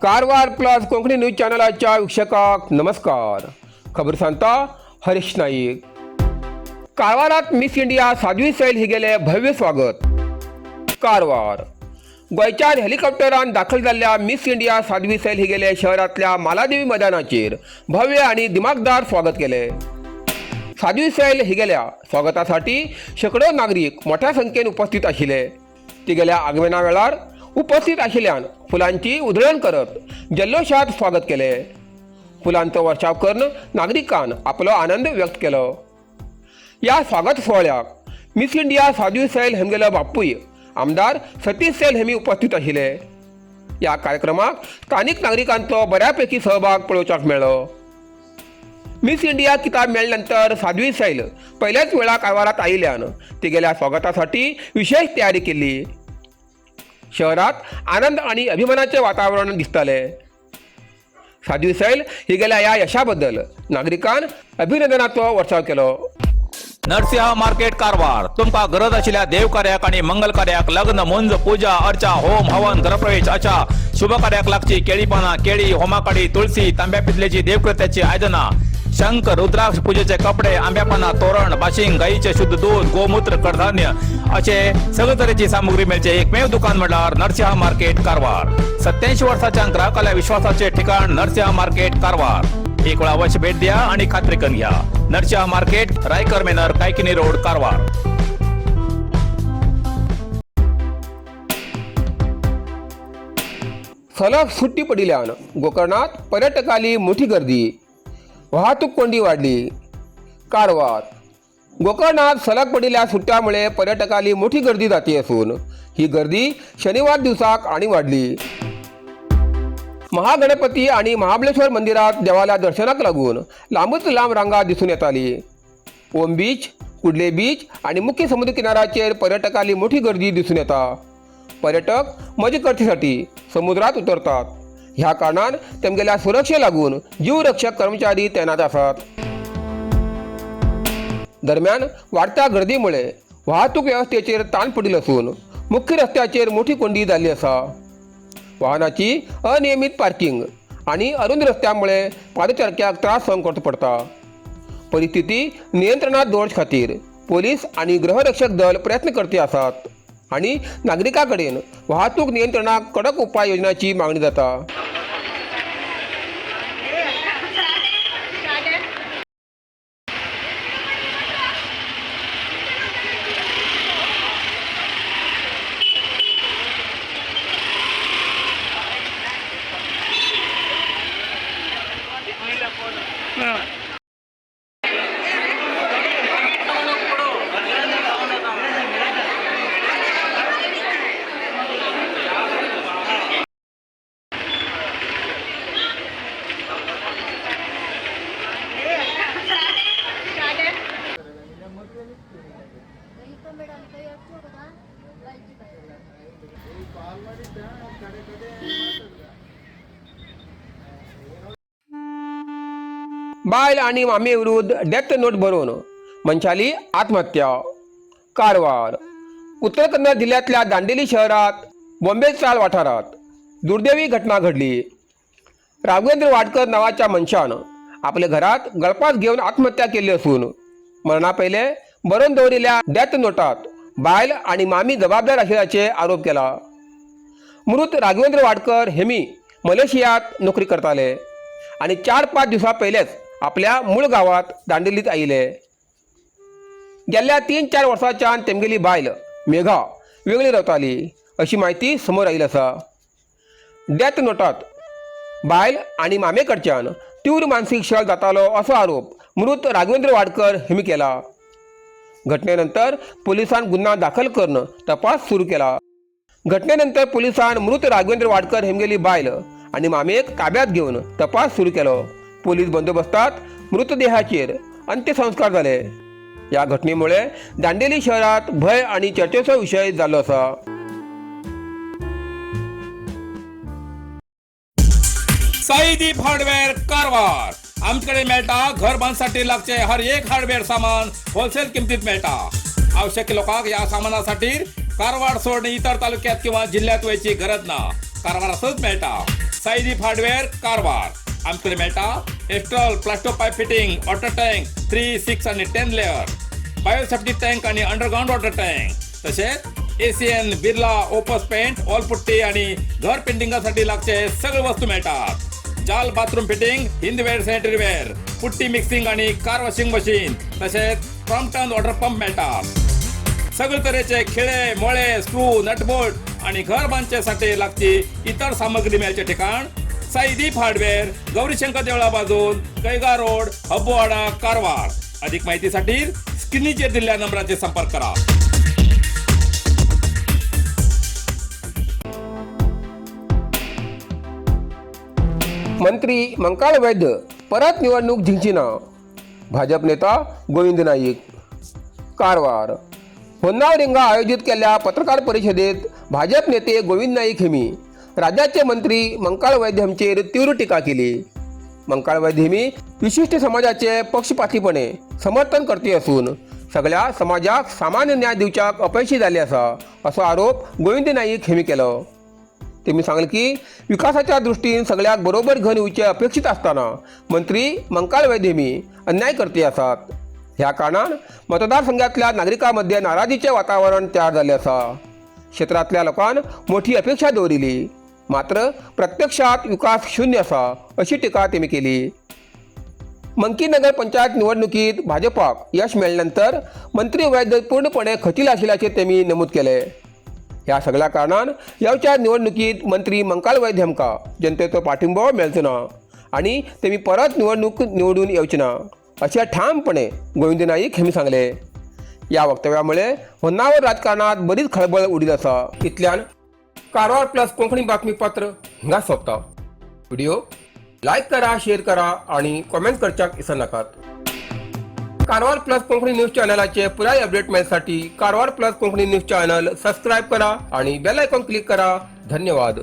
Karwar plus Konkani news चॅनलाच्या वीक्षकांक नमस्कार. खबर सांगता हरीश नाईक. कारवारात मिस इंडिया साध्वी सैल हिगेले भव्य स्वागत. कारवार गोंयच्यान हेलिकॉप्टरान दाखल जाल्ल्या मिस इंडिया साध्वी सैल हिगेले शहरांतल्या मालादेवी मैदानाचेर भव्य आणि दिमागदार स्वागत केले. साध्वी सैल हिगेल्या स्वागतासाठी शेकडो नागरीक मोठ्या संख्येन उपस्थित आशिल्ले. तिगेल्या आगमना वेळार उपस्थित आशिल्ल्यान फुलांची उधळण करत जल्लोशात स्वागत केले. फुलांचो वर्षाव करून नागरिकान आपलो आनंद व्यक्त केलो. या स्वागत सुवाळ्याक मिस इंडिया साध्वी सैल हेमगेलो बापूय आमदार सतीश सैल हेमी उपस्थित आशिल्ले. या कार्यक्रमाक स्थानिक नागरिकांचो बऱ्यापैकी सहभाग पळोवपाक मेळ्ळो. मिस इंडिया किताब मेळ्ळे नंतर साध्वी सैल पहिल्याच वेळा कारवारात आयिल्ल्यान तिगेल्या स्वागतासाठी विशेष तयारी केल्ली. शहरात आनंद आणि अभिमानाचे वातावरण दिसताले. साध्वी सैल हिगेल्या या यशाबद्दल नागरिकान अभिनंदनाचो वर्षाव केलो. नरसिंह मार्केट कारवार. तुमकां गरज आशिल्ल्या देवकार्याक आणि मंगल कार्याक, लग्न, मुंज, पूजा अर्चा, होम हवन, घरप्रवेश अशा शुभ कार्याक लागची केळी पानां, केळी, होमाकाडी, तुळसी, तांब्या पितलेची देवकृत्याची आयदनां, शंख, रुद्राक्ष, पूजेचे कपडे, आंब्या पानां, तोरण, बाशिंग, गाईचे शुद्ध दूध, गोमूत्र, कडधान्य असे सगळे तरेची सामुग्री मेळचे एकमेव दुकान म्हळ्यार नरसिंह मार्केट कारवार. 87 वर्साच्या ग्राहकाल्या विश्वासाचे ठिकाण नरसिंह मार्केट कारवार. एक वेळा अवश्य भेट द्या आणि खात्री करून घ्या. नरसिंह मार्केट, रायकर मेनर, कायकिनी रोड, कारवार. सलग सुट्टी पडिल्ल्यान गोकर्णात पर्यटकाली मोठी गर्दी, वाहतूक कोंडी वाढली. कारवार गोकर्णात सलग पडिल्ल्या सुट्ट्यामुळे पर्यटकाली मोठी गर्दी जाती असून ही गर्दी शनिवार दिवसाक आणि वाढली. महागणपती आणि महाबळेश्वर मंदिरात देवाला दर्शनाक लागून लांबच लांब रांगा दिसून येताली. ओम बीच, कुडले बीच आणि मुख्य समुद्र किनाऱ्याचेर पर्यटकाली मोठी गर्दी दिसून येता. पर्यटक मजा करचेसाठी समुद्रात उतरतात. ह्या कारणान तेमगेल्या सुरक्षे लागून जीवरक्षक कर्मचारी तैनात आसात. दरम्यान वाढत्या गर्दीमुळे वाहतूक व्यवस्थेचेर ताण पडिल्लो असून मुख्य रस्त्याचेर मोठी कोंडी जाल्ली आसा. वाहनाची अनियमीत पार्किंग आणि अरुंद रस्त्यामुळे पादचारक्याक त्रास सहन करचो पडटा. परिस्थिती नियंत्रणात दवरचे खातीर पोलीस आणि गृहरक्षक दल प्रयत्न करते आसात आणि नागरिकां कडेन वाहतूक नियंत्रणाक कडक उपाय योजनाची मागणी जाता. बायल आणि मामे विरुद्ध डेथ नोट बरोवन मनशाली आत्महत्या. कारवार उत्तर कन्नड जिल्ह्यातल्या दांडेली शहरात बॉम्बे चाल वाठारात दुर्दैवी घटना घडली. राघवेंद्र वाडकर नावाच्या मनशान आपल्या घरात गळफास घेऊन आत्महत्या केली असून मरणा पहिले बरोवन दवरिल्ल्या डेथ नोटात बायल आणि मामी जबाबदार आशिल्ल्याचे आरोप केला. मृत राघवेंद्र वाडकर हेमी मलेशियात नोकरी करताले आणि 4-5 दिवसां पहिलेच आपल्या मूळ गावात दांडेलीत आयिले. गेल्ल्या 3-4 वर्सांच्यान तेमगेली बायल मेघा वेगळी रावताली अशी म्हायती समोर आयिल्ली आसा. डेथ नोटात बायल आनी मामे कडच्यान तीव्र मानसीक छळ जातालो असो आरोप मृत राघवेंद्र वाडकर हेमी केला. घटनेनंतर पोलिसान गुन्हा दाखल करून तपास सुरू केला. घटनेनंतर पोलिसान मृत राघवेंद्र वाडकर हेमगेली बायल आणि मामेक ताब्यात घेऊन तपास सुरू केलो. पोलीस बंदोबस्तात मृतदेहाचेर अंत्यसंस्कार जाले. या घटनेमुळे दांडेली शहरात भंय आणि चर्चेचो विशय जाल्लो आसा. साईदीप हार्डवेअर कारवार. आमच्याकडे मेळटा घर बांधसाठी लागचे हर एक हार्डवेअर सामान होलसेल किमतीत मेळटा. आवश्यक लोकांक या सामानासाठी कारवार सोडून इतर तालुक्यात किंवा जिल्ह्यात वयची गरज ना. कारवारातच मेळटा. साईदीप हार्डवेअर कारवार. आमचे मेळटा Astral plasto pipe fitting, water tank 3, 6 आणि 10 लेअर, बायोसेफ्टी टँक आणि अंडरग्राऊंड वॉटर टँक, तसेच Asian, Birla Opus paint, wall putty आणि घर पेंटिंगासाठी लागचे सगळे वस्तू मिळतात. जाल bathroom fitting, Hindware sanitary ware, putty mixing आणि कार वॉशिंग मशीन, तसेच क्रॉम्प्टन वॉटर पंप मिळतात. सगळे तऱ्हेचे खिळे, मोळे, स्क्रू, नटबोल्ट आणि घर बांधण्यासाठी लागची इतर सामग्री मिळायचे ठिकाण साईदीप हार्डवेअर, गौरीशंकर देवळा बाजून, कैगा रोड, हब्बोवाडा, कारवार. अधिक माहितीसाठी स्क्रीनचेर दिलेल्या नंबराचे संपर्क करा. मंत्री मंकाळ वैद्य परत निवडणूक जिंकची ना, भाजप नेता गोविंद नाईक. कारवार. होन्नावर हिंगा आयोजित केल्ल्या पत्रकार परिषदेत भाजप नेते गोविंद नाईक हेमी राज्याचे मंत्री मंकाळ वैद्य हांचेर तीव्र टिका केली. मंकाळ वैद्य हेमी विशिश्ट समाजाचे पक्षपातीपणे समर्थन करती असून सगळ्या समाजाक सामान्य न्याय दिवच्याक अपयशी जाल्ले आसा, असो आरोप गोविंद नाईक हेमी केलो. तेमी सांगलें की विकासाच्या दृष्टीन सगळ्याक बरोबर घेवन येवचें अपेक्षीत आसतना मंत्री मंकाळ वैद्य हेमी अन्याय करती आसात. ह्या कारणान मतदारसंघातल्या नागरिकां मदें नाराजीचें वातावरण तयार जाल्लें आसा. क्षेत्रांतल्या लोकान मोठी अपेक्षा दवरिल्ली, मात्र प्रत्यक्षात विकास शून्य आसा, अशी टिका तेमी केली. मंकी नगर पंचायत निवडणुकीत भाजपाक यश मेळ्ळे नंतर मंत्री वैद्य पूर्णपणे खचील आशिल्ल्याचें तेमी नमूद केलें. ह्या सगळ्या कारणान येवच्या निवडणुकीत मंत्री मंकाल वैद्य हांकां जनतेचो पाठिंबो मेळचो ना आनी तेमी परत निवडणूक निवडून येवचे ना, अशें ठामपणे गोविंद नाईक हांणी सांगलें. ह्या वक्तव्या मुळे होन्नावर राजकारणात बरीच खळबळ उडील आसा. इतल्यान कारवार प्लस कोंकणी बातमीपत्र हिंगा सोंपता. व्हिडिओ लायक करा, शेअर करा आणि कॉमेंट करच्याक विसरनाकात. कारवार प्लस कोंकणी न्यूज चॅनलाचे पुराय अपडेट मेळसाठी Karwar plus Konkani news channel subscribe करा आणि बेल आयकॉन क्लिक करा. धन्यवाद.